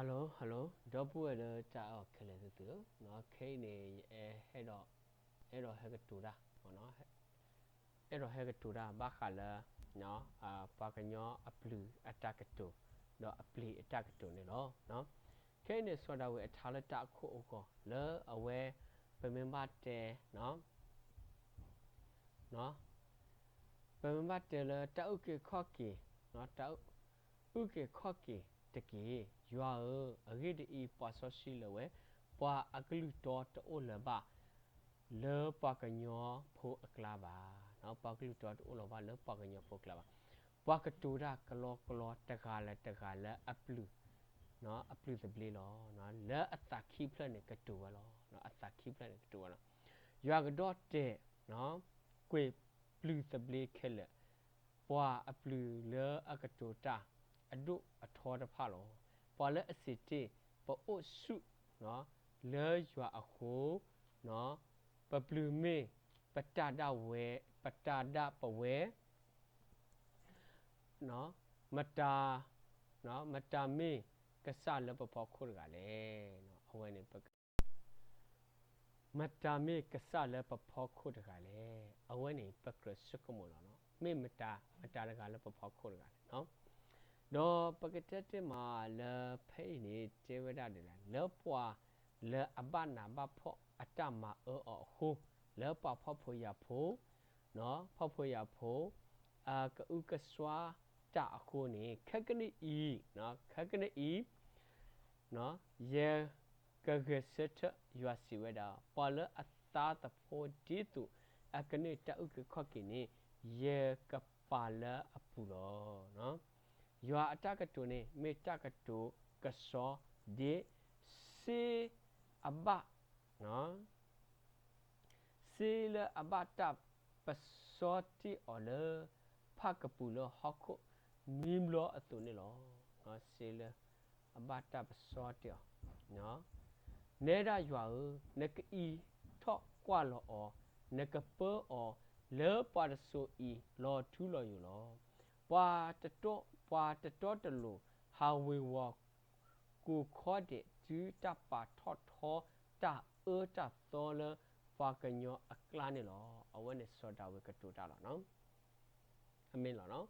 Hello hello ဒီပုၢ်ဝဲၢ်လၢတၢ်အဲၣ်အီၤခဲလၢာ်သ့ၣ်ဧၢ, ခဲအံၤန့ၣ် ယအဲၣ်ဒိး အဲၣ်ဒိးဟဲကတိၤတၢ် အဲၣ်ဒိးဟဲကတိၤတၢ်ဘၣ်ဃးလၢ ပှၤကညီအပျုၤအတၢ်ကတိၤ ဒီးအပျ့ၤအတၢ်ကတိၤန့ၣ်လီၤ. ခဲအံၤန့ၣ် စီၤဒၤဝံးအထါလၢတၢ်အခိၣ်အဂီၢ် လၢအဝဲ ပမ့ၢ်ဘၣ်တဲ ပမ့ၢ်ဘၣ်တဲလၢတၢ်အုၣ်က့ၤခီၣ်က့ၤ, တၢ်အုၣ်က့ၤခီၣ်က့ၤတက့ၢ်. ယွၤဧၢ, အဂ့ၢ်ဒ်အံၤ, ပှၤစီဆှံလၢၤဝဲ, ပှၤအကလုၢ်တီတအိၣ်လၢၤဘၣ် လၢပှၤကညီဖိအကျါဘၣ်. ပှၤကလုၢ်တီတအိၣ်လၢၤဘၣ်လၢပှၤကညီဖိအကျါဘၣ်. ပှၤကတိၤတၢ်ကလီကလီတဂၤလၢတဂၤလၢအပျုၤ အပျုၤသဘျ့လီၤ. လၢအသးခံဖျၢၣ်န့ၣ်ကတိၤဝဲလီၤ. အသးခံဖျၢၣ်န့ၣ်ကတိၤဝဲလီၤ. ယွၤကဒီးတဲာ် ကွံာ်ပျုၤသဘျ့ခဲလၢာ်, ပှၤအပျုၤလၢအကတိၤတၢ်အဒိၣ်အထီတဖၣ်လီၤ. ပှၤလၢအစံးတ့ၢ် ပအိၣ်ဆူၣ် လၢယွၤအဃိ, ပပျုၤမ့ၢ်ပတၢ်ဒၣ်ဝဲ, ပတၢ်ဒၣ်ပဝဲ မတၤ, မတၤမ့ၢ်ကစၢ်လၢပဖီခိၣ်တဂၤလဲၣ်. အဝဲန့ၣ် မတၤမ့ၢ်ကစၢ်လၢပဖီခိၣ်တဂၤလဲၣ်. အဝဲန့ၣ် ပကြၢးဆိကမိၣ်လီၤ. မ့ၢ်မတၤ, မတၤတဂၤလၢပဖီခိၣ်တဂၤလဲၣ်. ဒီးပကတဲတ့ၢ်မးလၢဖဲအံၤန့ၣ် တဲဝဲဒၣ်ဒ်လဲၣ်, လၢပှၤလၢအဘၣ်နးဘၣ်ဖှီၣ်အတၢ်မၤအၢအီၤအဃိ, လၢပှၤဖှီၣ်ဖိယာ်ဖိ ဖှီၣ်ဖိယာ်ဖိ အကအုကစွါတၢ်အဃိန့ၣ်, ခဲကနံၣ်အံၤ, ခဲကနံၣ်အံၤ, ယကဂဲၤဆၢထၢၣ်, ယွၤစံးဝဲဒၣ်, ပှၤလၢအသးသဖှိဒ်သိးအကန့ၢ်တၢ်အုၣ်က့ၤခီၣ်က့ၤန့ၣ်, ယကပာ်လၢအပူၤလီၤ. ယွၤအတၢ်ကတိၤန့ၣ် မ့ၢ်တၢ်ကတိၤကစီဒီးစ့အဘၣ် စ့လၢအဘၣ်တၢ်ပစီတ့ၢ်အီၤလၢ ဖၣ်ကပူၤလၢဟီၣ်ခိၣ်နွံဘျီအသိးန့ၣ်လီၤ. စ့လၢအဘၣ်တၢ်ပစီတ့ၢ်အီၤ, နဲဒၣ်ယွၤဧၢ, နကအံးထီၣ်ကွၢ်လီၤအီၤ, နကပၢအီၤလၢပှၤတစိၤအံၤ လီၤထူလီၤယိာ်လီၤ. ပှၤတတီ, ပှၤတတီတလိၤ ဟးဝ့ၤဝီၤ ကိးခီဒဲး တုၤတၢ်ပာ်ထီၣ်ထီတၢ်အၢတၢ်သီလၢပှၤကညီအကျါန့ၣ်လီၤ. အဝဲန့ၣ်စီၤဒၤဝံးကတိၤတၢ်လီၤ. အမ့ၢ်လီၤ.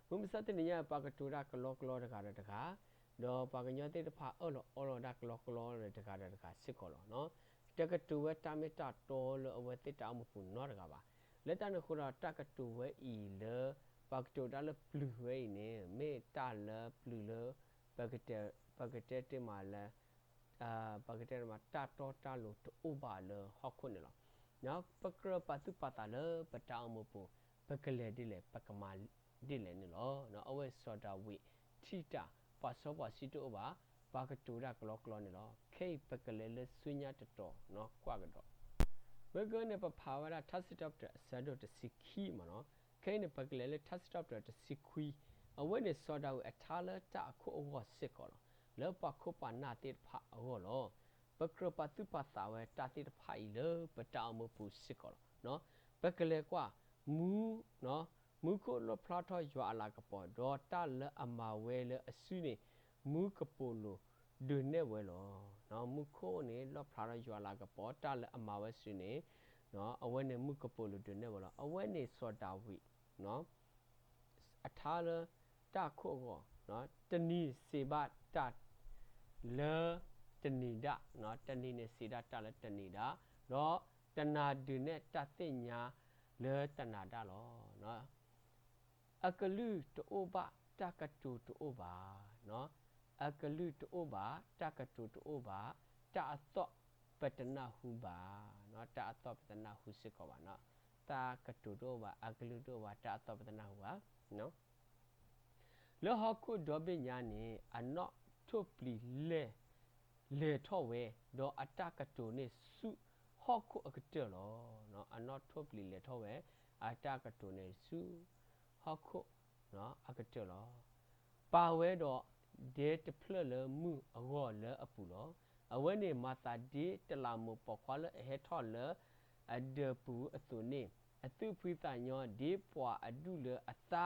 မုၢ်မဆါတနံၤညါ ပှၤကတိၤတၢ်ကလီကလီတဂၤဒီးတဂၤ, ဒီးပှၤကညီသ့ၣ်တဖၣ်အၢၣ်လီၤအီလီၤတၢ်ကလီကလီတဂၤဒီးတဂၤစ့ၢ်ကီးလီၤ. တကတိၤဝဲတၢ်မ့ၢ်တၢ်တီလၢအဝဲသ့ၣ်တၢ်အိၣ်မူပူၤနီတဂၤဘၣ်. လၢတၢ်န့ၣ်အဃိဒီး တၢ်ကတိၤဝဲအံၤလၢ ပှၤကတိၤတၢ်လၢပျုၤဝဲအံၤန့ၣ် မ့ၢ်တၢ်လၢပျုၤလၢ ပကတဲတ့ၢ်မးလၢ ပကတဲတ့ၢ်မး တၢ်တီတၢ်လိၤတအိၣ်ဘၣ်လၢဟီၣ်ခိၣ်န့ၣ်လီၤ. ပကြၢးပာ်သူၣ်ပာ်သးလၢပတၢ်အိၣ်မူပူၤ ပကလဲၤဒ်လဲၣ် ပကမၤဒ်လဲၣ်န့ၣ်လီၤ. အဝဲစီၤဒၤဝံးထံၣ်တၢ် ပှၤစီပှၤဆှံတအိၣ်ဘၣ်, ပှၤကတိၤတၢ်ကလီကလီန့ၣ်လီၤ. ခဲအံၤပကလဲၤလၢဆူညါတတီၤ ကွၢ်ကဒီး မ့ၢ်ကန့ၣ် ပဖးဝဲဒၣ်ထါစံးထီၣ်ပတြၢၤအဆၢဒိၣ်တဆံခံမးနီၤ. ခဲအံၤန့ၣ် ပကလဲၤလၢထါစံးထီၣ်ပတြၢၤတဆံခွံ, အဝဲန့ၣ်စီၤဒၤဝံးအထါလၢတၢ်အခိၣ်အဂီၢ်စ့ၢ်ကီးလီၤ. လၢပှၤခိၣ်ပှၤနၢ်သ့ၣ်တဖၣ်အဂီၢ်လီၤ. ပကြၢးပာ်သူၣ်ပာ်သးဝဲတၢ်သ့ၣ်တဖၣ်အံၤလၢပတၢ်အိၣ်မူပူၤစ့ၢ်ကီးလီၤ. ပကလဲၤကွၢ် မူ မူခိၣ်လီၣ်ဖျါထီၣ်ယွၤအလၤကပီၤ ဒီးတၢ်လၢအမၤဝဲလၢအစုန့ၣ် မူကပိာ်လိၤဒုးနဲၣ်ဝဲလီၤ. မူခိၣ်န့ၣ် လီၣ်ဖျါထီၣ်ယွၤအလၤကပီၤ တၢ်လၢအမၤဝဲစုန့ၣ် အဝဲန့ၣ်မူကပိာ်လိၤဒုးနဲၣ်ဝဲလီၤ. အဝဲန့ၣ်စီၤဒၤဝံး အထါလၢတၢ်အခိၣ်အဂီၢ် တနံၤစံးဘၣ်တၢ် လၢတနံၤဒၣ်, တနံၤန့ၣ်စံးဒၣ်တၢ်လၢတနံၤဒၣ်, ဒီးတနၤဒုးနဲၣ်တၢ်သ့ၣ်ညါလၢတနၤဒၣ်လီၤ. အကလုၢ်တအိၣ်ဘၣ် တၢ်ကတိၤတအိၣ်ဘၣ်, အကလုၢ်တအိၣ်ဘၣ် တၢ်ကတိၤတအိၣ်ဘၣ်, တၢ်အသီၣ်ပတနၢ်ဟူဘၣ်, တၢ်အသီၣ်ပတနၢ်ဟူစ့ၢ်ကီးဘၣ်, တၢ်ကတိၤတအိၣ်ဘၣ် အကလုၢ်တအိၣ်ဘၣ် တၢ်အသီၣ်ပတနၢ်ဟူဘၣ်. လၢဟီၣ်ခိၣ်ဒီဘ့ၣ်ညါန့ၣ် အနီၣ်ထိၣ်ပျံၤလဲၢ် လဲၤထီၣ်ဝဲ, ဒီးအတၢ်ကတိၤန့ၣ်ဆူဟီၣ်ခိၣ်အကတၢၢ်လီၤ. အနီၣ်ထိၣ်ပျံၤလဲၤထီၣ်ဝဲ, အတၢ်ကတိၤန့ၣ်ဆူဟီၣ်ခိၣ်အကတၢၢ်လီၤ. ပာ်ဝဲဒီးဒဲတဖျၢၣ်လၢမုၢ်အဂီၢ်လၢအပူၤလီၤ. အဝဲန့ၣ်မၤသးဒ်တလးမူးပိာ်ခွါလၢအဟဲထီၣ်လၢအဒၢးပူၤအသိးန့ၣ်, အသူၣ်ဖှံသးညီဒ်ပှၤအဒူၣ်လၢအသါ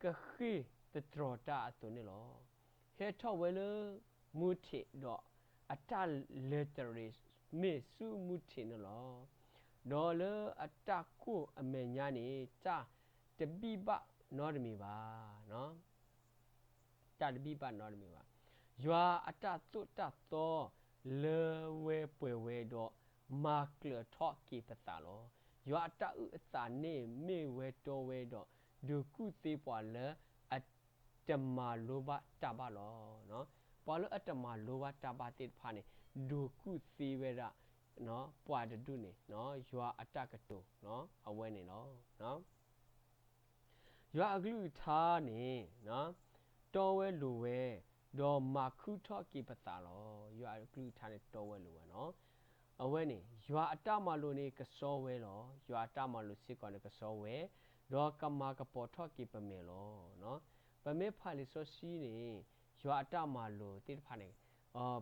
ကဃ့ၢ်သတြီၤတၢ်အသိးန့ၣ်လီၤ. ဟဲထီၣ်ဝဲလၢ မူထံးဒီး အတၢ်လဲၤတရံးမ့ၢ်ဆူမူထံးန့ၣ်လီၤ. ဒီးလၢအတၢ်ကိၢ်အမဲာ်ညါန့ၣ် တၢ်တဘံၣ်ဘၣ်နီတမံၤဘၣ်. တၢ်တဘံၣ်ဘၣ်နီတမံၤဘၣ်. ယွၤအတၢ်သိၣ်တၢ်သီလၢဝဲပှဲၤဝဲဒီး မၤကျၢၤထီၣ်က့ၤပသးလီၤ. ယွၤအတၢ်အုၣ်အသးန့ၣ်မ့ၢ်ဝဲတီဝဲဒီး ဒိးကူၣ်သ့ပှၤလၢအတမၤလိဘၣ်တၢ်ဘၣ်လီၤ. ပှၤလၢအတမၤလိဘၣ်တၢ်ဘၣ်သ့ၣ်တဖၣ်န့ၣ် ဒိးကူၣ်သ့ဝဲဒၣ် ပှၤတဒူၣ်န့ၣ် ယွၤအတၢ်ကတိၤအဝဲန့ၣ်လီၤ. ယွၤအကလုၢ်ကထါန့ၣ် တီဝဲလိၤဝဲ, ဒီးမၤခုၣ်ထီၣ်က့ၤပသးလီၤ. ယွၤအကလုၢ်ကထါန့ၣ်တီဝဲလိၤဝဲနီၤ. အဝဲန့ၣ် ယွၤအတၢ်မၤလိာ်န့ၣ်ကစီဝဲလီၤ. ယွၤအတၢ်မၤလိာ်စ့ၢ်ကီးန့ၣ်ကစီဝဲ, ဒီးကမၤကပီၤထီၣ်က့ၤပမဲာ်လီၤ. ပမ့ၢ်ဖးလံာ်စီဆှံန့ၣ် ယွၤအတၢ်မၤလိာ်သ့ၣ်တဖၣ်န့ၣ်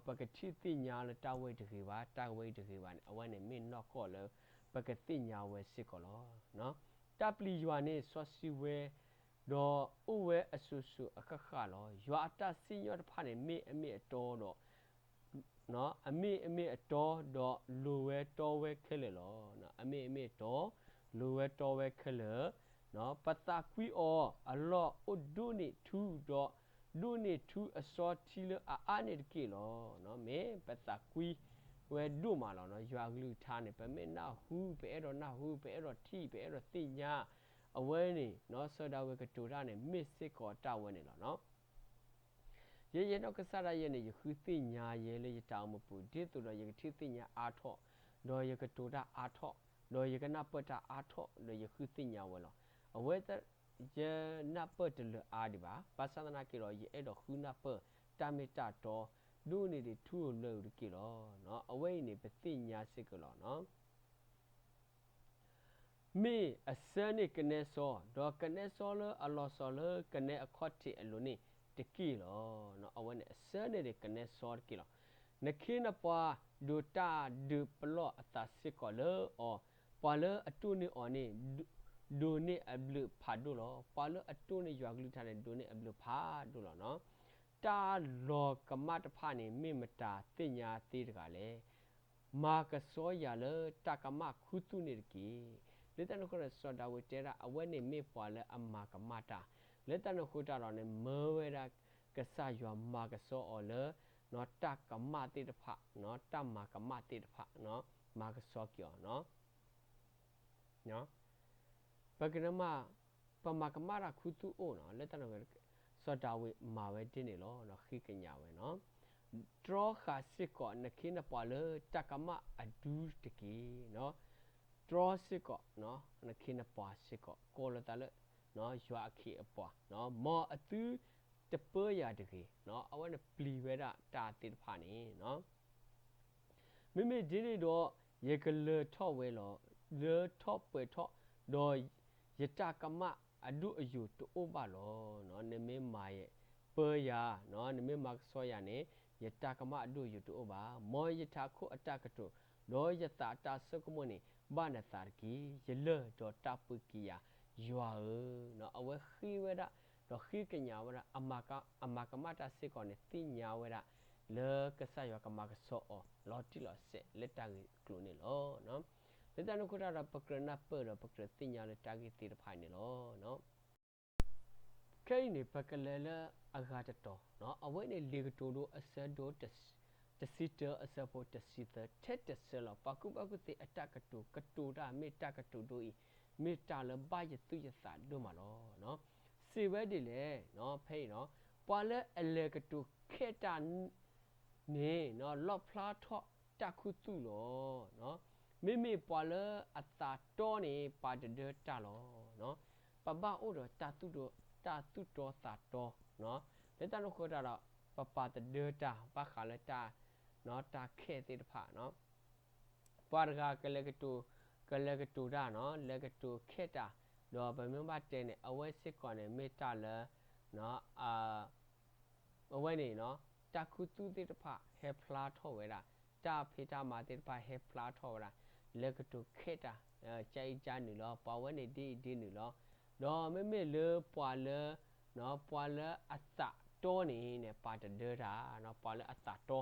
ပကထံၣ်သ့ၣ်ညါလၢတၢ်ဝဲအံၤတဂ့ၤဘၣ်, တၢ်ဝဲအံၤတဂ့ၤဘၣ်န့ၣ် အဝဲန့ၣ်မ့ၢ်နီၢ်ကီၢ်လၢပကသ့ၣ်ညါဝဲစ့ၢ်ကီးလီၤ. တၢ်ပျံၤယွၤန့ၣ်စီဆှံဝဲ, ဒီးအိၣ်ဝဲအစိၤစိၤအဃၣ်ဃၣ်လီၤ. ယွၤအတၢ်စံၣ်ညီၣ်တဖၣ်န့ၣ် မ့ၢ်အမ့ၢ်အတီဒီး အမ့ၢ်အမ့ၢ်အတီ ဒီးလိၤဝဲတီဝဲခဲလၢာ်လီၤ. အမ့ၢ်အမ့ၢ်အတီ လိၤဝဲတီဝဲခဲလၢာ်, ပသးကွံအီၤအလီၢ်အိၣ်ဒိၣ်န့ၢ်ထူ, ဒီးဒိၣ်န့ၢ်ထူအစီထံလၢအအါန့ၣ်တက့ၢ်လီၤ. မ့ၢ်ပသးကွံဝဲဒိၣ်မးလီၤ. ယွၤအကလုၢ်ကထါန့ၣ် ပမ့ၢ်နၢ်ဟူ ပအဲၣ်ဒိးနၢ်ဟူ ပအဲၣ်ဒိးထံၣ် ပအဲၣ်ဒိးသ့ၣ်ညါ, အဝဲန့ၣ် စီၤဒၤဝံးကတိၤတၢ်န့ၣ် မ့ၢ်စ့ၢ်ကီးတၢ်ဝဲန့ၣ်လီၤ. ယဲယဲနီၢ်ကစၢ်ဒၣ်ယဲန့ၣ် ယဃုသ့ၣ်ညါယဲလၢယတၢ်အိၣ်မူပူၤ ဒ်သိးဒီးယကထံၣ်သ့ၣ်ညါအါထီၣ်, ဒီးယကတိၤတၢ်အါထီၣ်, ဒီးယကနၢ်ပၢၢ်တၢ်အါထီၣ်, ဒီးယဃုသ့ၣ်ညါဝဲလီၤ. အဝဲ ယနၢ်ပၢၢ်တလၢအါဒံးဘၣ်. ဘၣ်ဆၣ်သနာ်က့ဒီး ယအဲၣ်ဒိးဃုနၢ်ပၢၢ်တၢ်မ့ၢ်တၢ်တီ ဒိၣ်န့ၢ်ဒံးထူဧိၤလၢဧိၤတက့ၢ်လီၤ. အဝဲအံၤန့ၣ် ပသ့ၣ်ညါစ့ၢ်ကီးလီၤ. မ့ၢ်အဆၢန့ၢ်ကနဲစီ, ဒီးကနဲစီလၢအလီၤစီၤလၢကနဲအခီၣ်ထံးအလိၤန့ၣ်တက့ၢ်လီၤ. အဝဲန့ၣ်အဆၢန့ၢ်ဒံးကနဲစီတက့ၢ်လီၤ. နခ့နပှၤဒိးတၢ်ဒုးပလီၢ်အသးစ့ၢ်ကီးလၢအီၤ, ပှၤလၢအတိၢ်န့ၢ်အီၤန့ၣ် ဒိးန့ၢ်အဘျုးဖးဒိၣ်လီၤ. ပှၤလၢအတိၢ်န့ၢ်ယွၤကလုၢ်ကထါန့ၣ် ဒိးန့ၢ်အဘျုးဖးဒိၣ်လီၤ. တၢ်လီၤကမၣ်တဖၣ်န့ၣ် မ့ၢ်မတၤသ့ၣ်ညါသ့တဂၤလဲၣ်. မၤကဆှီယၤလၢတၢ်ကမၣ်ခူသူၣ်န့ၣ်တက့ၢ်. လၢတၢ်န့ၣ်အဃိဒီး စီၤဒၤဝံးတဲဒၣ် အဝဲန့ၣ်မ့ၢ်ပှၤလၢအမၤကမၣ်တၢ်, လၢတၢ်န့ၣ်အဃိတၢ်ဒီးန့ၣ် မၢဝဲဒၣ်ကစၢ်ယွၤမၤကဆှီအီၤလၢ တၢ်ကမၣ်သ့ၣ်တဖၣ်, တၢ်မၤကမၣ်သ့ၣ်တဖၣ်, မၤကဆှီက့ၤအီၤ ပကနမ, ပမၤကမၣ်တၢ်ခူသူၣ်အိၣ်နီၤ, လၢတၢ်န့ၣ် စီၤဒၤဝံးမၤဝဲဒ်န့ၣ်လီၤ, ဃ့ကညးဝဲနီၤ. တြီဃာ်စ့ၢ်ကီးနခ့နပှၤလၢတၢ်ကမၣ်အဒူတက့ၢ်. တြီစ့ၢ်ကီး နခ့နပှၤစ့ၢ်ကီး ကိးလီၤသးလၢ ယွၤအခ့အပှၤ, မ်အသုတပၢယၤတဂ့ၤ. အဝဲန့ၣ်ပျံၤဝဲဒၣ်တၢ်သ့ၣ်တဖၣ်န့ၣ် မ့မ့ၢ်ဒ်န့ၣ်ဒီး ယကလၢထီၣ်ဝဲလီၤ, လၢထီၣ်ပှဲၤထီၣ်, ဒီးယတၢ်ကမၣ်အဒိၣ်အယိာ်တအိၣ်ဘၣ်လီၤ. နမ့ၢ်မၤပၢယၤ, နမ့ၢ်မၤကဆှီယၤန့ၣ် ယတၢ်ကမၣ်အဒိၣ်အယိာ်တအိၣ်ဘၣ်. မ်ယထးခိၣ်အတၢ်ကတိၤ, ဒီးယသးအတၢ်ဆိကမိၣ်န့ၣ် ဘၣ်နသးတက့ၢ်. ယလၢၢ်ဒီးတၢ်ပူၤကွံာ်ယၤ ယွၤဧၢ. အဝဲဃ့ဝဲဒၣ်, ဒီးဃ့ကညးဝဲဒၣ် အမၤကမၣ်တၢ်စ့ၢ်ကီးန့ၣ် သ့ၣ်ညါဝဲဒၣ် လၢကစၢ်ယွၤကမၤကဆှီအီၤ လီၤတံၢ်လီၤဆဲးလၢတၢ်ဂ့ၢ်အကျိၤန့ၣ်လီၤ. လၢတၢ်န့ၣ်အဃိတၢ်ဒီး ပကြၢးနၢ်ပၢၢ်ဒီးပကြၢးသ့ၣ်ညါလၢတၢ်ဂ့ၢ်သ့ၣ်တဖၣ်အံၤန့ၣ်လီၤ. ခဲအံၤန့ၣ် ပကလဲၤလၢအဂၤတတီၤ, အဝဲန့ၣ်လံာ်ကတိၤဒိအဆၢဒိၣ်တဆံတၢ အဆၢဖိတဆံသၢ ထဲတဆၢလီၤ. ပှၤကူၣ်ဘၣ်ကူၣ်သ့အတၢ်ကတိၤ ကတိၤတၢ်မ့ၢ်တၢ်ကတိၤဒိအံၤ မ့ၢ်တၢ်လၢဘၣ်ယသူၣ်ယသးဒိၣ်မးလီၤ. စံးဝဲဒ်လဲၣ်, ဖဲအံၤ, ပှၤလၢအလဲၤကတိၤခဲတၢ် န့ၣ် လီၣ်ဖျါထီၣ်တၢ်ခူသူၣ်လီၤ. မ့မ့ၢ်ပှၤလၢအသးတီန့ၣ် ပာ်တဒၢတၢ်လီၤ. ပဘၣ်အိၣ်ဒီးတၢ်သူၣ်တီသးတီ, လၢတၢ်န့ၣ်အဃိတၢ်ဒီး ပပာ်တဒၢတၢ် ဘၣ်ဃးလၢတၢ်, တၢ်ခဲသ့ၣ်တဖၣ် ပှၤတဂၤကလဲၤကတိၤ, ကလဲၤကတိၤတၢ်, လဲၤကတိၤခဲတၢ်, ဒီးပမ့ၢ်ဘၣ်တဲန့ၣ် အဝဲစ့ၢ်ကီးန့ၣ် မ့ၢ်တၢ်လၢ အဝဲန့ၣ် တၢ်ခူသူၣ်သ့ၣ်တဖၣ်ဟဲဖျါထီၣ်ဝဲဒၣ်, တၢ်ဖံးတၢ်မၤသ့ၣ်တဖၣ်ဟဲဖျါထီၣ်ဝဲဒၣ်, လဲၤကတိၤခဲတၢ်, ကအံၤကနုာ်လီၤ, ပှၤဝဲန့ၣ်ဒ်အံၤဒ်နုာ်လီၤ. ဒီးမ့မ့ၢ်လၢပှၤလၢ, ပှၤလၢအသး ပှၤလၢအသးတီန့ၣ် ပာ်တဒၢတၢ်, ပှၤလၢအသးတီ,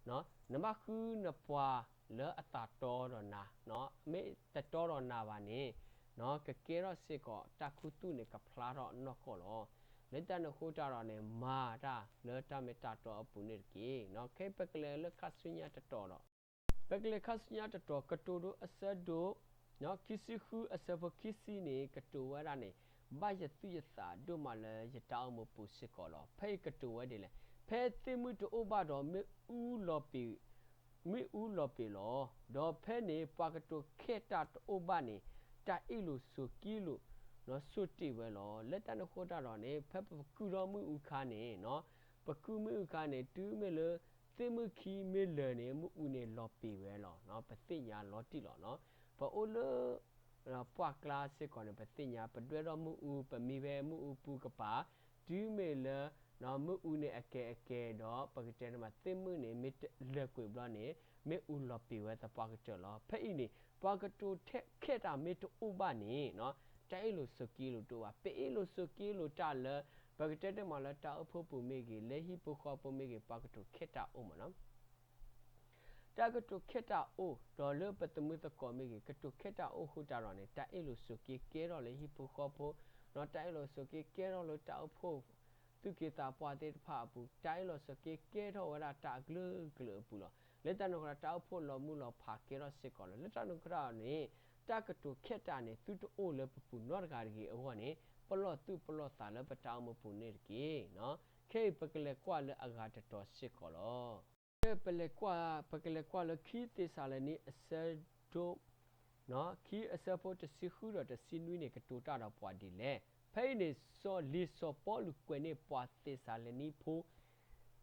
နဘၣ်ဃုနပှၤလၢအသးတီဒီးနၤ, မ့ၢ်တတီဒီးနၤဘၣ်န့ၣ် ကကဲထီၣ်စ့ၢ်ကီးတၢ်ခူသူၣ်န့ၣ် ကဖျါထီၣ်နီၢ်ကီၢ်လီၤ. လၢတၢ်န့ၣ်အဃိတၢ်ဒီးန့ၣ် မၤတၢ်လၢတၢ်မ့ၢ်တၢ်တီအပူၤန့ၣ်တက့ၢ်. ခဲအံၤပကလဲၤလၢခါဆူညါတတီၤဒီး ပကလဲၤခါဆူညါတတီၤ ကတိၤဒိအဆၢဒိၣ် ခံဆံဃုအဆၢဖိခံဆံန့ၣ် ကတိၤဝဲဒၣ်န့ၣ် ဘၣ်ယသူၣ်ယသးဒိၣ်မးလၢယတၢ်အိၣ်မူပူၤစ့ၢ်ကီးလီၤ. ဖဲအံၤကတိၤဝဲဒ်လဲၣ်, ဖဲသ့ၣ်မုၢ်တအိၣ်ဘၣ်ဒီး မ့ၣ်အူလီၤပ့ၤ, မ့ၣ်အူလီၤပ့ၤလီၤ. ဒီးဖဲန့ၣ် ပှၤကတိၤခဲတၢ်တအိၣ်ဘၣ်န့ၣ် တၢ်အ့ၣ်လိာ်ဆိးက့လိာ် ဆိးတ့ၢ်ဝဲလီၤ. လၢတၢ်န့ၣ်အဃိတၢ်ဒီးန့ၣ် ဖဲပကုၢ်ထီၣ်မ့ၣ်အူခါန့ၣ် ပကုၢ်မ့ၣ်အူခါန့ၣ် တုၤမ့ၢ်လၢသ့ၣ်မုၢ်ခံမ့ၢ်လၢာ်န့ၣ် မ့ၣ်အူန့ၣ်လီၤပ့ၤဝဲလီၤ. ပသ့ၣ်ညါလီၤတံၢ်လီၤ. ပအိၣ်လၢ ပှၢ်ကျါစ့ၢ်ကီးန့ၣ် ပသ့ၣ်ညါ ပဒွဲၣ်ထီၣ်မ့ၣ်အူ ပမံဝဲမ့ၣ်အူပူၤကပၤ, တုၤမ့ၢ်လၢ မ့ၣ်အူန့ၣ်အကဲၤအကဲၤဒီး ပကတဲတမး သ့ၣ်မုၢ်န့ၣ် မ့ၢ်လၢာ်ကွံာ်ဘျီန့ၣ် မ့ၣ်အူလီၤပ့ၤဝဲသပှၢ်ကတၢၢ်လီၤ. ဖဲအံၤန့ၣ် ပှၤကတိၤခဲတၢ်မ့ၢ်တအိၣ်ဘၣ်န့ၣ် တၢ်အ့ၣ်လိာ်ဆိးက့လိာ်တအိၣ်ဘၣ်. ပအ့ၣ်လိာ်ဆိးက့လိာ်တၢ်လၢ ပကတဲတမးလၢတၢ်အိၣ်ဖှိၣ်ပူၤမ့ၢ်ဂ့ၤ, လၢဟံၣ်ဖိဃီဖိမ့ၢ်ဂ့ၤ, ပှၤကတိၤခဲတၢ်အိၣ်မးနီၤ. တၢ်ကတိၤခဲတၢ်အိၣ် ဒီးလၢပသမုသကိးမ့ၢ်ဂ့ၤ, ကတိၤခဲတၢ်အိၣ်ဃိတၢ်ဒီးန့ၣ် တၢ်အ့ၣ်လိာ်ဆိးက့ကဲထီၣ်လၢဟံၣ်ဖိဃီဖိ, ဒီးတၢ်အ့ၣ်လိာ်ဆိးက့ကဲထီၣ်လၢတၢ်အိၣ်ဖှိၣ် သူၣ်က့သးပှၢ်သ့ၣ်တဖၣ်အပူၤ, တၢ်အ့ၣ်လိာ်ဆိးက့ကဲထီၣ်ဝဲဒၣ်တၢ်အကလုာ်ကလုာ်အပူၤလီၤ. လၢတၢ်န့ၣ်အဃိဒီး တၢ်အိၣ်ဖှိၣ်လီၤမုၢ်လီၤဖးကဲထီၣ်စ့ၢ်ကီးလီၤ. လၢတၢ်န့ၣ်အဃိဒီးန့ၣ် တၢ်ကတိၤခဲတၢ်န့ၣ် သုတအိၣ်လၢပပူၤနီတဂၤတဂ့ၤအဂီၢ်န့ၣ် ပလီၢ်သူၣ်ပလီၢ်သးလၢပတၢ်အိၣ်မူပူၤန့ၣ်တက့ၢ်. ခဲအံၤပကလဲၤကွၢ်လၢအဂၤတတီၤစ့ၢ်ကီးလီၤ. ပလဲၤကွၢ်, ပကလဲၤကွၢ်လၢခံသ့းစၤလနံအဆၢဒိၣ် ခံအဆၢဖိတဆံဃုဒီးတဆံနွံန့ၣ် ကတိၤတၢ်ဒီးပှၤဒ်လဲၣ်. ဖဲအံၤန့ၣ် စီၤလံာ်စီၤပီလူးကွဲးန့ၢ်ပှၤသ့းစၤလနံဖိ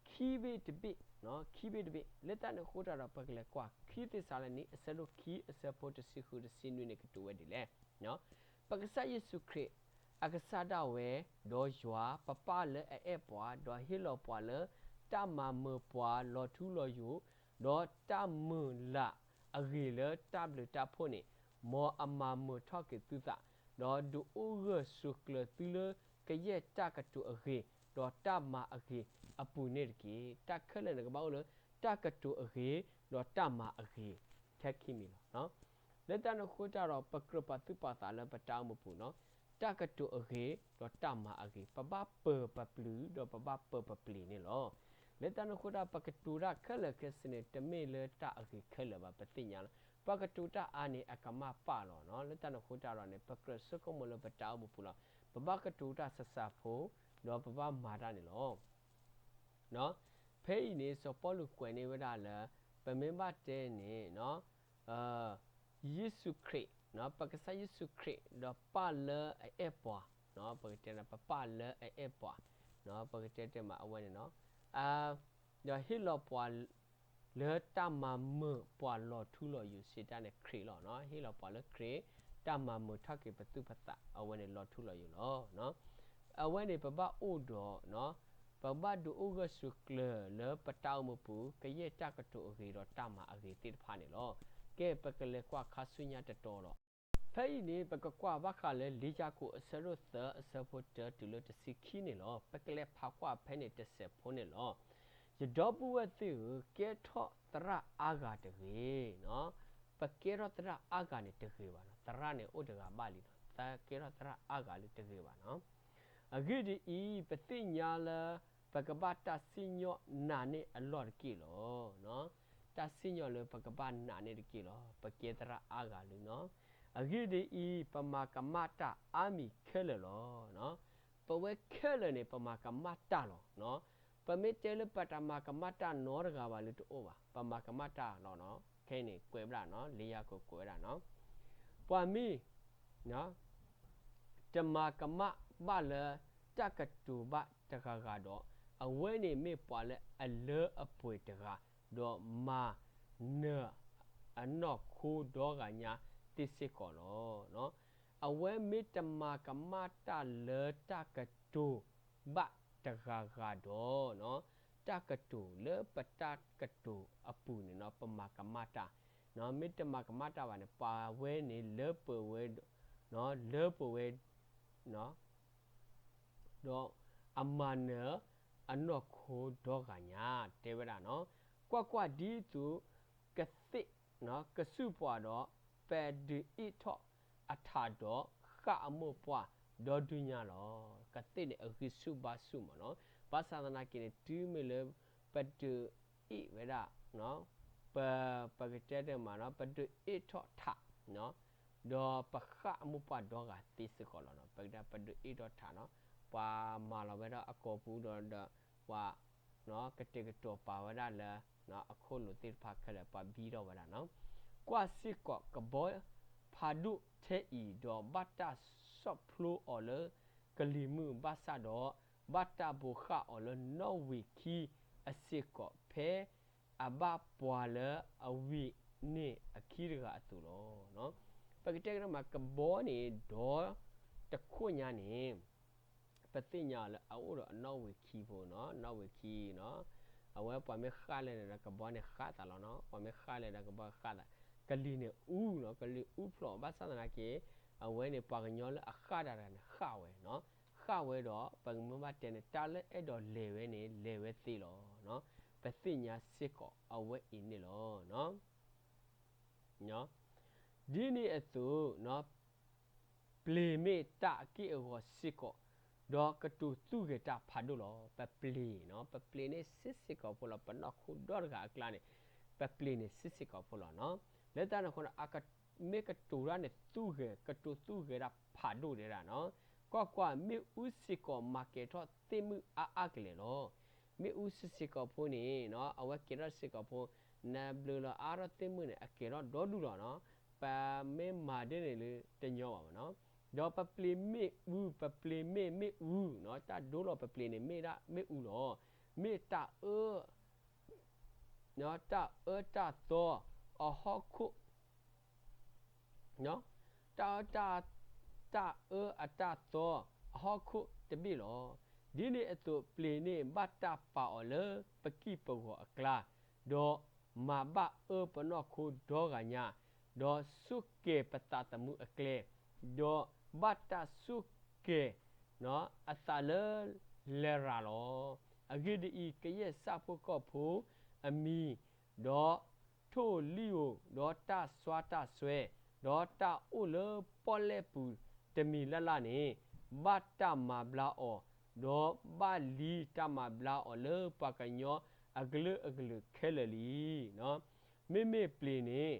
ခံဘ့ၣ်တဘ့ၣ်, ခံဘ့ၣ်တဘ့ၣ်. လၢတၢ်န့ၣ်အဃိတၢ်ဒီး ပကလဲၤကွၢ် ခံသ့းစၤလနံအဆၢဒိၣ်ခံအဆၢဖိတဆံဃုတဆံနွံန့ၣ် ကတိၤဝဲဒ်လဲၣ်. ပကစၢ်ယ့ၣ်ၡူးခရံာ် အကစၢ်ဒၣ်ဝဲ, ဒီးယွၤပပၢ်လၢအအဲၣ်ပှၤ, ဒီးဟ့ၣ်လီၤပှၤလၢတၢ်မၤမုာ်ပှၤလီၤထူလီၤယိာ်, ဒီးတၢ်မုၢ်လၢ်အဂ့ၤလၢတၢ်ဘျုးတၢ်ဖှိၣ်န့ၣ်, မ်အမၤမုာ်ထီၣ်က့ၤသုသး, ဒီးဒုးအိၣ်ဂၢၢ်ဆိးကျၢၤသုလၢကယဲၢ်တၢ်ကတိၤအဂ့ၤ, ဒီးတၢ်မၤအဂ့ၤအပူၤန့ၣ်တက့ၢ်. တၢ်ခဲလၢာ်န့ၣ်ကဘၣ်အိၣ်လၢတၢ်ကတိၤအဂ့ၤ, ဒီးတၢ်မၤအဂ့ၤ ထဲခံမံၤလီၤ. လၢတၢ်န့ၣ်အဃိတၢ်ဒီး ပကြၢးပာ်သူၣ်ပာ်သးလၢပတၢ်အိၣ်မူပူၤနီၤ, တၢ်ကတိၤအဂ့ၤ ဒီးတၢ်မၤအဂ့ၤ, ပဘၣ်ပၢၤပပျုၤ ဒီးပဘၣ်ပၢၤပပျ့ၤန့ၣ်လီၤ. လၢတၢ်န့ၣ်အဃိတၢ် ပကတိၤတၢ်ခဲလၢာ်ခဲဆ့န့ၣ် တမ့ၢ်လၢတၢ်အဂ့ၤခဲလၢာ်ဘၣ်, ပသ့ၣ်ညါလီၤ. ပှၤကတိၤတၢ်အါန့ၣ် အကမၣ်ပာ်လီၤနီၤ. လၢတၢ်န့ၣ်အဃိတၢ်ဒီးန့ၣ် ပကြၢးဆိကမိၣ်လၢပတၢ်အိၣ်မူပူၤလီၤ. ပဘၣ်ကတိၤတၢ်ဆးဆးဖိ, ဒီးပဘၣ်မၤတၢ်န့ၣ်လီၤ. ဖဲအံၤန့ၣ် စီၤပီလူးကွဲးန့ၢ်ဝဲဒၣ်လၢ ပမ့ၢ်ဘၣ်တဲန့ၣ် ယ့ၣ်ၡူးခရံာ်, ပကစၢ်ယ့ၣ်ၡူးခရံာ် ဒီးပၢ်လၢအအဲၣ်ပှၤ, ပကတဲ ပပၢ်လၢအအဲၣ်ပှၤ, ပကတဲတဲမးအဝဲန့ၣ်နီၤ, ဒီးဟ့ၣ်လီၤပှၤ လၢတၢ်မၤမုာ်ပှၤလီၤထူလီၤယိာ်စံးတၢ်န့ၣ် ခရံာ်လီၤ. ဟ့ၣ်လီၤပှၤလၢခရံာ် တၢ်မၤမုာ်ထီၣ်က့ၤပသူၣ်ပသး အဝဲန့ၣ်လီၤထူလီၤယိာ်လီၤ. အဝဲန့ၣ်ပဘၣ်အိၣ်ဒီး ပဘၣ်ဒုးအိၣ်ဂၢၢ်ဆိးကျၢၤလၢပတၢ်အိၣ်မူပူၤ ကယဲၢ်တၢ်ကတိၤအဂ့ၤဒီးတၢ်မၤအဂ့ၤသ့ၣ်တဖၣ်န့ၣ်လီၤ. ကဲ ပကလဲၤကွၢ်ခါဆူညါတတီၤလီၤ. ဖဲအံၤန့ၣ် ပကကွၢ်ဘၣ်ဃးလၢလံာ်ယၤကိာ်အဆၢဒိၣ်သၢအဆၢဖိတၢတုၤလၢတဆံခံန့ၣ်လီၤ. ပကလဲၤဖးကွၢ်ဖဲန့ၣ်တစဲးဖိန့ၣ်လီၤ. ယဒီပုၢ်ဝဲၢ်သ့ၣ်ဧၢ, ကဲထီၣ်သရၣ်အါဂၤတဂ့ၤ. ပကဲထီၣ်သရၣ်အါဂၤန့ၣ်တဂ့ၤဘၣ်နီၤ. သရၣ်န့ၣ်အိၣ်တဂၤဘၣ်လံနီၤ. ကဲထီၣ်သရၣ်အါဂၤလံတဂ့ၤဘၣ်နီၤ. အဂ့ၢ်ဒ်အံၤ, ပသ့ၣ်ညါလၢ ပကဘၣ်တၢ်စံၣ်ညီၣ်နာ်န့ၢ်အလီၢ်တက့ၢ်လီၤ. တၢ်စံၣ်ညီၣ်လၢပကဘၣ်နာ်န့ၢ်တက့ၢ်လီၤ. ပကဲသရၣ်အါဂၤလံနီၤ. အဂ့ၢ်ဒ်အံၤ, ပမၤကမၣ်တၢ်အါမံၤခဲလၢာ်လီၤ. ပဝဲခဲလၢာ်န့ၣ် ပမၤကမၣ်တၢ်လီၤ. ပမ့ၢ်တဲလၢပတမၤကမၣ်တၢ်နီတဂၤဘၣ်လၢတအိၣ်ဘၣ်. ပမၤကမၣ်တၢ်လီၤနီၤ. ခဲအံၤန့ၣ် ကွဲးဝဲဒၣ်နီၤ, လံာ်ယၤကိာ်ကွဲးဝဲဒၣ်နီၤ, ပှၤမ့ၢ် တမၤကမၣ်ဘၣ်လၢတၢ်ကတိၤဘၣ်တဂၤဂၤဒီး, အဝဲန့ၣ်မ့ၢ်ပှၤလၢအလၢအပှဲၤတဂၤ, ဒီးမၤနၢၤအနီၢ်ခိဒီဂၤညါသ့စ့ၢ်ကီးလီၤ. အဝဲမ့ၢ်တမၤကမၣ်တၢ်လၢတၢ်ကတိၤဘၣ်တဂၤဂၤဒီး, တၢ်ကတိၤလၢပတၢ်ကတိၤအပူၤန့ၣ်နီၤ ပမၤကမၣ်တၢ်, မ့ၢ်တမၤကမၣ်တၢ်ဘၣ်န့ၣ် ပှၤဝဲန့ၣ်လၢပှဲၤဝဲ, လၢပှဲၤဝဲ ဒီးအမၤနၢၤ, အနီၢ်ခိဒီဂၤညါ တဲဝဲဒၣ်နီၤ. ကွၢ်ကွၢ်, ဒ်သိးကသ့ၣ်ကစူၢ်ပှၤဒီး ပဒုးအ့ၣ်ထီၣ်အထးဒီး ဃၣ်အမိၢ်ပှၢ်ဒီဒုညါလီၤ. ကသ့ၣ်န့ၣ်အဂံၢ်ဆူၣ်ဘါဆူၣ်မးနီၤ. ဘၣ်ဆၣ်သနာ်က့န့ၣ် တုၤမ့ၢ်လၢပဒုးအ့ၣ်ဝဲဒၣ် ပ, ပကတဲတမးနီၤ, ပဒုးအ့ၣ်ထီၣ်ထး ဒီးပဃၣ်အမိၢ်ပှၢ်ဒီဂၤသ့စ့ၢ်ကီးလီၤနီၤ. ပကတဲပဒုးအ့ၣ်ထီၣ်ထးနီၤ, ပှၤမၤလီၤဝဲဒၣ်အကိာ်ပူၤဒီး ဒီးပှၤ ကတဲာ်ကတီၤပာ်ဝဲဒၣ်လၢ အခိၣ်လိာ်သ့ၣ်တဖၣ်ခဲလၢာ် ပှၤဘံထီၣ်ဝဲဒၣ်နီၤ. ကွၢ်စ့ၢ်ကီး ကဘီဖးဒိၣ်ထဲအံၤဒီး ဘၣ်တၢ်ဆီၣ်ဖျိအီၤလၢကလံၤမုၢ်ဘၣ်ဆၣ်ဒီး ဘၣ်တၢ်ဘိးဃၣ်အီၤလၢနီၣ်ဝံာ်ခံအစ့ၢ်ကီး ဖဲအဘၣ်ပှၤလၢအဝံၤန့ၢ်အခံတဂၤအသိးလီၤ. ပကတဲကဒီးမး ကဘီန့ၣ် ဒီတခိၣ်ညါန့ၣ် ပသ့ၣ်ညါအီၤလၢအအိၣ်ဒီးအနီၣ်ဝံာ်ခံဖိနီၤ, နီၣ်ဝံာ်ခံနီၤ, အဝဲပှၤမ့ၢ်ဃၣ်လၢာ်ဒီးကဘီန့ၣ်ဃၣ်သးလီၤနီၤ, ပှၤမ့ၢ်ဃၣ်လၢာ်ဒီးကဘီဃၣ်သး, ကလံၤန့ၣ်အူနီၤ, ကလံၤအူဖျိး ဘၣ်ဆၣ်သနာ်က့ အဝဲန့ၣ် ပှၤကညီလၢအဃၣ်တၢ်တဂၤန့ၣ် ဃၣ်ဝဲနီၤ, ဃၣ်ဝဲဒီး ပကမ့ၢ်ဘၣ်တဲန့ၣ် တၢ်လၢအဲၣ်ဒိးလဲၤဝဲန့ၣ် လဲၤဝဲသ့လီၤ. ပသ့ၣ်ညါစ့ၢ်ကီးအဝဲအံၤန့ၣ်လီၤ. ဒ်န့ၣ်အသိး ပျ့ၤမ့ၢ်တၢ်အက့ၢ်အဂီၤစ့ၢ်ကီး, ဒီးကတိၤသူၣ်ဂဲၤတၢ်ဖးဒိၣ်လီၤ. ပပျ့ၤနီၤ, ပပျ့ၤန့ၣ်စ့ၢ်စ့ၢ်ကီးဖိလီၤ. ပနီၢ်ခိဒီတဂၤအကျါန့ၣ် ပပျ့ၤန့ၣ်စ့ၢ်စ့ၢ်ကီးဖိလီၤနီၤ. လၢတၢ်န့ၣ်အဃိဒီး အကမ့ၢ်ကတိၤတၢ်န့ၣ်သူၣ်ဂဲၤ, ကတိၤသူၣ်ဂဲၤတၢ်ဖးဒိၣ်တဲဒၣ်နီၤ. ကွၢ်ကွၢ်, မ့ၣ်အူစ့ၢ်ကီးမၤကဲၤထီၣ်သ့ၣ်မုၣ်အါအါကလဲာ်လီၤ. မ့ၣ်အူစ့ၢ်စ့ၢ်ကီးဖိန့ၣ် အဝဲကဲၤထီၣ်စ့ၢ်ကီးဖိ, နဘျုးလီၤအါထီၣ်သ့ၣ်မုၣ်န့ၣ် အကဲၤထီၣ်ဒီဒူၣ်လီၤနီၤ. ပမ့ၢ်မၤဒ်န့ၣ်လၢတညီဘၣ်မးနီၤ. ဒီးပပျ့ၤမ့ၣ်အူ, ပပျ့ၤမ့ၣ်မ့ၣ်အူနီၤ, တၢ်ဒိလီၤပပျ့ၤန့ၣ် မ့ၢ်ဒၣ်မ့ၣ်အူလီၤ. မ့ၢ်တၢ်အၢ တၢ်အၢတၢ်သီအဟီၣ်ခိၣ် တၢ်အၢ, တၢ်အၢအတၢ်သီအဟီၣ်ခိၣ်တဘ့ၣ်လီၤ. ဒ်န့ၣ်အသိး ပျ့ၤန့ၣ်ဘၣ်တၢ်ပာ်အီၤလၢပကံၢ်ပဂီၤအကျါ, ဒီးမၤဘၣ်အၢပနီၢ်ခိဒီဂၤညါ, ဒီးဆိၣ်ကဲၤပသးသမူအကျဲ, ဒီးဘၣ်တၢ်ဆိၣ်ကဲၤအသးလၢလဲၤရၤလီၤ. အဂ့ၢ်ဒ်အံၤ, ကယဲၢ်စၢ်ဖိကီၢ်ဖိအမံၤ, ဒီး ထိၣ်ဧိၤလံၣ်ဧိၤ, ဒီးတၢ်စွါတၢ်စွဲ, ဒီးတၢ်အိၣ်လၢပီၣ်လဲၣ်ပူၤတမံၤလၢ်လၢ်န့ၣ်, ဘၣ်တၢ်မၤဘျါအီၤ, ဒီးဘၣ်လံတၢ်မၤဘျါအီၤလၢပှၤကညီအကလုာ်ကလုာ်ခဲလၢာ်လံ. မ့မ့ၢ်ပျ့ၤန့ၣ်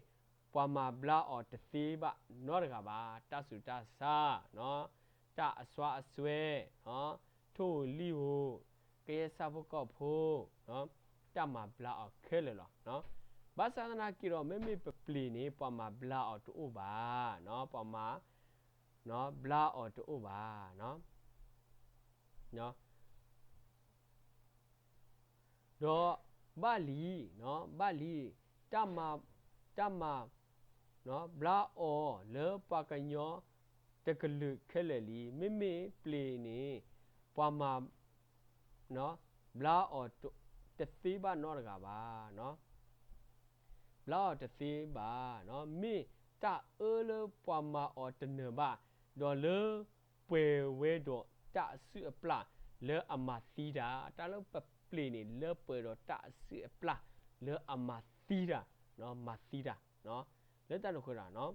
ပှၤမၤဘျါအီၤတသ့ဘၣ်နီတဂၤဘၣ်. တၢ်ဆူးတၢ်ဆါ, တၢ်အစွါအစွဲ, ထိၣ်ဧိၤလံၣ်ဧိၤ, ကယဲၢ်စၢ်ဖိကီၢ်ဖိ, တၢ်မၤဘျါအီၤခဲလၢာ်လီၤ. ဘၣ်ဆၣ်သနာ်က့ဒီး မ့မ့ၢ်ပပျ့ၤန့ၣ် ပှၤမၤဘျါအီၤတအိၣ်ဘၣ်, ပှၤမၤ ဘျါအီၤတအိၣ်ဘၣ်. ဒီးဘၣ်လံ, ဘၣ်လံ, တၢ်မၤ, တၢ်မၤ ဘျါအီၤလၢပှၤကညီတကလုာ်ခဲလၢာ်လံ. မ့မ့ၢ်ပျ့ၤန့ၣ် ပှၤမၤ ဘျါအီၤတသ့ဘၣ်နီတဂၤဘၣ်. ဘျါအီၤတသ့ဘၣ်. မ့ၢ်တၢ်အၢလၢပှၤမၤအီၤတနၢၤဘၣ်, ဒီးလၢပှဲၤဝဲဒီးတၢ်အစုၣ်အပျၢ်လၢအမၤသံတၢ်, တၢ်လၢပပျ့ၤန့ၣ် လၢပှဲၤဒီးတၢ်အစုၣ်အပျၢ်လၢအမၤသံတၢ်, မၤသံတၢ်, လၢတၢ်န့ၣ်အဃိဒီး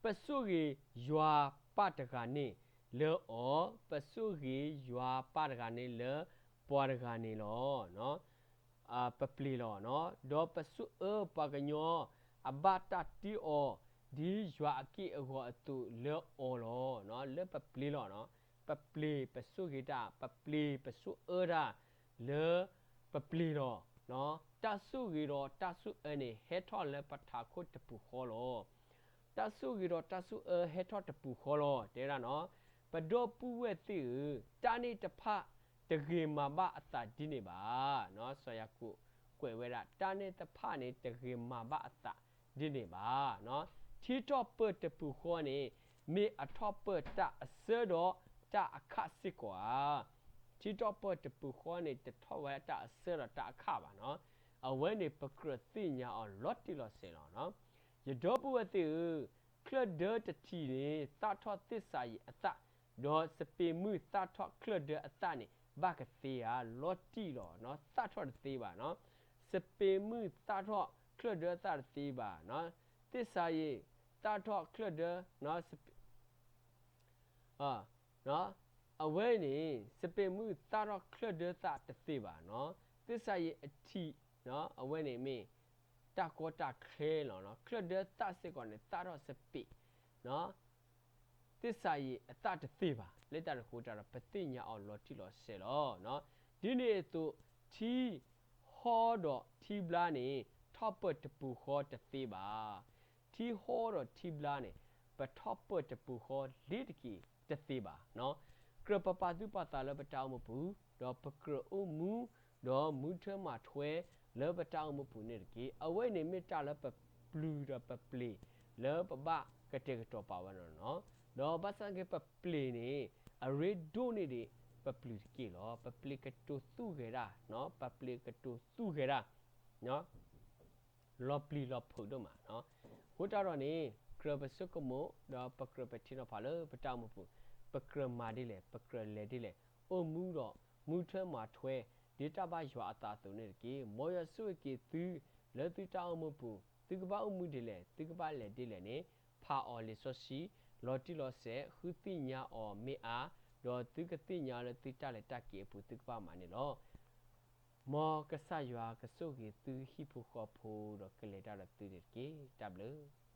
ပဆိၣ်ဂ့ၤယွၤပၢ်တဂၤန့ၣ်လၢအီၤ, ပဆိၣ်ဂ့ၤယွၤပၢ်တဂၤန့ၣ်လၢပှၤတဂၤန့ၣ်လီၤ. ပပျ့ၤလီၤ. ဒီးပဆိၣ်အၢပှၤကညီအဘၣ်တၢ်တ့အီၤ ဒ်ယွၤအက့ၢ်အဂီၤအသိးလၢအီၤလီၤ. လၢပပျ့ၤလီၤ. ပပျ့ၤပဆိၣ်ဂ့ၤတၢ်, ပပျ့ၤပဆိၣ်အၢတၢ်လၢပပျ့ၤလီၤ. တၢ်ဆိၣ်ဂ့ၤဒီးတၢ်ဆိၣ်အၢန့ၣ် ဟဲထီၣ်လၢပထးခိၣ်တပူၤဃီလီၤ. တၢ်ဆိၣ်ဂ့ၤဒီးတၢ်ဆိၣ်အၢဟဲထီၣ်တပူၤဃီလီၤ. တဲဝဲဒၣ်နီၤ, ပဒီပုၢ်ဝဲၢ်သ့ၣ်ဧၢ, တၢ်န့ၣ်တဖၣ်တဂ့ၤမၤဘၣ်အသးဒ်န့ၣ်ဘၣ်. စီၤယၤကိာ်ကွဲးဝဲဒၣ် တၢ်န့ၣ်တဖၣ်န့ၣ် တဂ့ၤမၤဘၣ်အသးဒ်န့ၣ်ဘၣ်. ထံထီၣ်ပၢၢ်တပူၤဃီန့ၣ် မ့ၢ်အထီၣ်ပၢၢ်တၢ်အစၢဒီးတၢ်အခၣ်စ့ၢ်ကီးဧါ. ထံထီၣ်ပၢၢ်တပူၤဃီန့ၣ် တထီၣ်ဝဲတၢ်အစၢဒီးတၢ်အခၣ်ဘၣ်နီၤ. အဝဲန့ၣ်ပကြၢးသ့ၣ်ညါအီၤလီၤတံၢ်လီၤဆဲးလီၤ. ယဒီပုၢ်ဝဲၢ်သ့ၣ်ဧၢ, ချၢၣ်ဒၢတထံၣ်န့ၣ် သၣ်ထီၣ်သ့ၣ်စၤယံးအသၣ်, ဒီးစပံးမုၢ်သၣ်ထီၣ်ချၢၣ်ဒၢအသၣ်န့ၣ် ဘၣ်ကသ့ဧါ, လီၤတံၢ်လီၤ, သၣ်ထီၣ်တသ့ဘၣ်, စပ့းမုၢ်သၣ်ထီၣ်ချၢၣ်ဒၢသၣ်တသ့ဘၣ်, သ့ၣ်စၤယံာ်သၣ်ထီၣ်ချၢၣ်ဒၢ, အဝဲန့ၣ် စပ့းမုၢ်သၣ်ထီၣ်ချၢၣ်ဒၢသၣ်တသ့ဘၣ်, သ့ၣ်စၤယံာ်အထံး, အဝဲန့ၣ်မ့ၢ်တၢ်ကီတၢ်ခဲလီၤ. ချၢၣ်ဒၢသၣ်စ့ၢ်ကီးန့ၣ် သၣ်ထီၣ်စပ့း သ့ၣ်စၤယံာ်အသၣ်တသ့ဘၣ်. လၢတၢ်န့ၣ်အဃိတၢ်ဒီး ပသ့ၣ်ညါအီၤလီၤတံၢ်လီၤဆဲးလီၤ. ဒ်န့ၣ်အသိး ထံဟီဒီးထံဘျါန့ၣ် ထီၣ်ပၢၢ်တပူၤဃီတသ့ဘၣ်. ထံဟီဒီးထံဘျါန့ၣ် ပထီၣ်ပၢၢ်တပူၤဃီလ့ၤတက့ၢ်တသ့ဘၣ်. ကြၢးပပာ်သူၣ်ပာ်သးလၢပတၢ်အိၣ်မူပူၤ, ဒီးပကြၢးအိၣ်မူ, ဒီးမူထွဲမၤထွဲလၢပတၢ်အိၣ်မူပူၤန့ၣ်တက့ၢ်. အဝဲန့ၣ်မ့ၢ်တၢ်လၢပပျုၤဒီးပပျ့ၤ လၢပဘၣ်ကတဲာ်ကတီၤပာ်ဝဲလီၤ. ဒီးဘၣ်ဆၣ်က့ၤပပျ့ၤန့ၣ် အရ့ဒိၣ်န့ၢ်ဒံး ပပျုၤတက့ၢ်လီၤ. ပပျ့ၤကတိၤသူၣ်ဂဲၤဒၣ်, ပပျ့ၤကတိၤသူၣ်ဂဲၤဒၣ် လီၤပျံၤလီၤဖုးဒိၣ်မး. အဃိတၢ်ဒီးန့ၣ် ကြၢးပဆိကမိၣ် ဒီးပကြၢးပထံၣ်နီၤဖးလၢပတၢ်အိၣ်မူပူၤ, ပကြၢးမၤဒ်လဲၣ်, ပကြၢးလဲၤဒ်လဲၣ်, အိၣ်မူဒီးမူထွဲမၤထွဲ ဒ်တၢ်ဘၣ်ယွၤအသးအသိးန့ၣ်တက့ၢ်. မ်ယွၤဆိၣ်ဂ့ၤက့ၤသု လၢသုတၢ်အိၣ်မူပူၤ, သုကဘၣ်အိၣ်မူဒ်လဲၣ်, သုကဘၣ်လဲၤဒ်လဲၣ်န့ၣ် ဖးအီၤလံာ်စီဆှံ လီၤတံၢ်လီၤဆဲး ဃုသ့ၣ်ညါအီၤမ့ၢ်အါ, ဒီးသုကသ့ၣ်ညါလၢသုတၢ်လဲၤတၢ်က့ၤအပူၤ သုကဘၣ်မၤန့ၣ်လီၤ. မ်ကစၢ်ယွၤကဆိၣ်ဂ့ၤသုဟံၣ်ဖိဃီဖိ ဒီးကလဲၤတၢ်ဒီးသုန့ၣ်တက့ၢ်. တၢ်ဘျုး